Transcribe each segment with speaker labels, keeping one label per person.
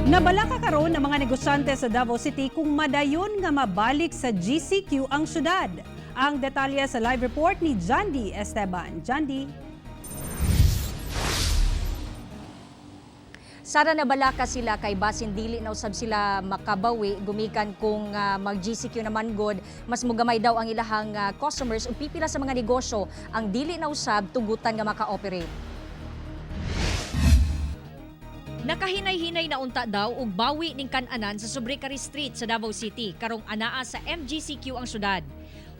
Speaker 1: Nabalaka karon ang mga negosyante sa Davao City kung madayon nga mabalik sa GCQ ang syudad. Ang detalye sa live report ni Jandy Esteban. Jandy.
Speaker 2: Sara, nabalaka sila kay basin dili na usab sila makabawi gumikan kung mag GCQ naman god, mas mugamay daw ang ilahang customers ug pipila sa mga negosyo ang dili na usab tugutan nga maka-operate. Nakahinay-hinay na unta daw og bawi ning kan-anan sa Sobrekari Street sa Davao City karong anaa sa MGCQ ang syudad.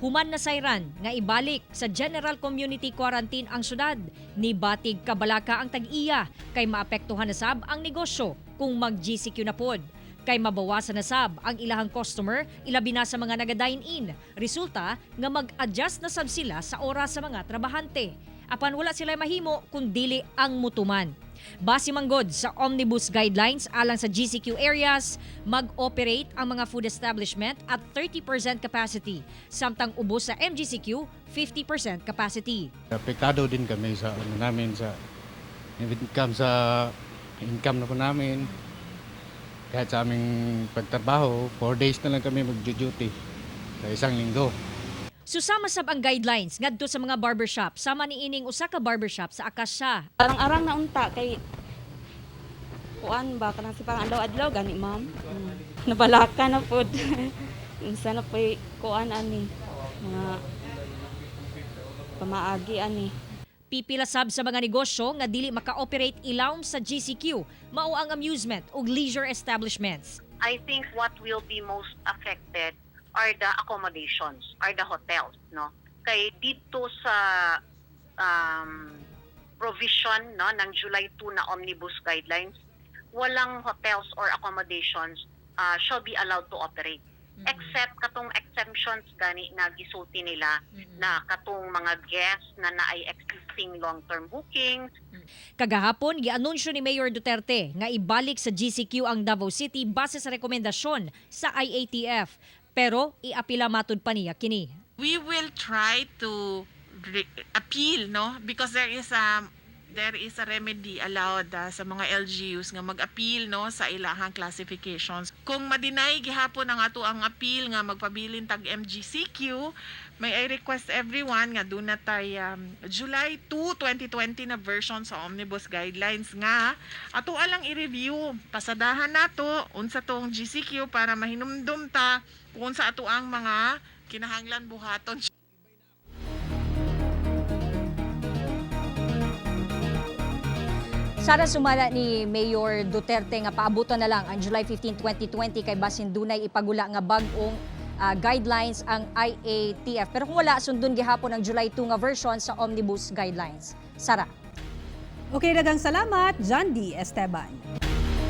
Speaker 2: Human na sayran nga ibalik sa General Community Quarantine ang syudad. Ni batig kabalaka ang tag-iya kay maapektuhan na sab ang negosyo kung mag-GCQ na pod. Kay mabawasan na sab ang ilahang customer, ilabi na sa mga naga-dine-in. Resulta nga mag-adjust na sab sila sa oras sa mga trabahante. Apan wala sila mahimo kung dili ang mutuman. Base manggod sa Omnibus Guidelines alang sa GCQ areas, mag-operate ang mga food establishment at 30% capacity, samtang ubos sa MGCQ, 50% capacity.
Speaker 3: Apektado din kami sa ano namin, sa income na po namin. Kahit sa aming pagtrabaho, 4 days na lang kami mag-duty sa isang linggo.
Speaker 2: Susama sab ang guidelines ngadto sa mga barbershop, sama ni ining usa ka barbershop sa Akasya.
Speaker 4: Arang-arang na unta kay kuan ba, kanang si parang adlaw-adlaw gani, ma'am. Nabalaka na pod. Unsa na po'y kuan ani, mga pamaagi ani.
Speaker 2: Pipila sab sa mga negosyo nga dili maka-operate ilawom sa GCQ, mao ang amusement ug leisure establishments.
Speaker 5: I think what will be most affected are the accommodations, are the hotels, no? Kay dito sa provision, no, ng July 2 na Omnibus Guidelines, walang hotels or accommodations shall be allowed to operate. Except katong exemptions gani na gisulti nila na katong mga guests na naay existing long-term bookings.
Speaker 2: Kagahapon, gianunsyo ni Mayor Duterte nga ibalik sa GCQ ang Davao City base sa rekomendasyon sa IATF. Pero iapila matud pa niya kini.
Speaker 6: We will try to appeal, no, because there is a remedy allowed sa mga LGUs nga mag-appeal, no, sa ilahang classifications. Kung ma-deny gihapon ang ato ang appeal nga magpabilin tag MGCQ, may I request everyone nga duna tay July 2, 2020 na version sa Omnibus Guidelines nga ato alang i-review. Pasadahan nato unsa tong GCQ para mahinumdum ta kung unsa ato ang mga kinahanglan buhaton.
Speaker 2: Sara, sumala ni Mayor Duterte nga paabuton na lang ang July 15, 2020 kay basin dunay ipagula nga bag-ong guidelines ang IATF. Pero kung wala, sundon gihapon ang July 2 nga version sa Omnibus Guidelines. Sara.
Speaker 1: Okay, daghang salamat, Jandy Esteban.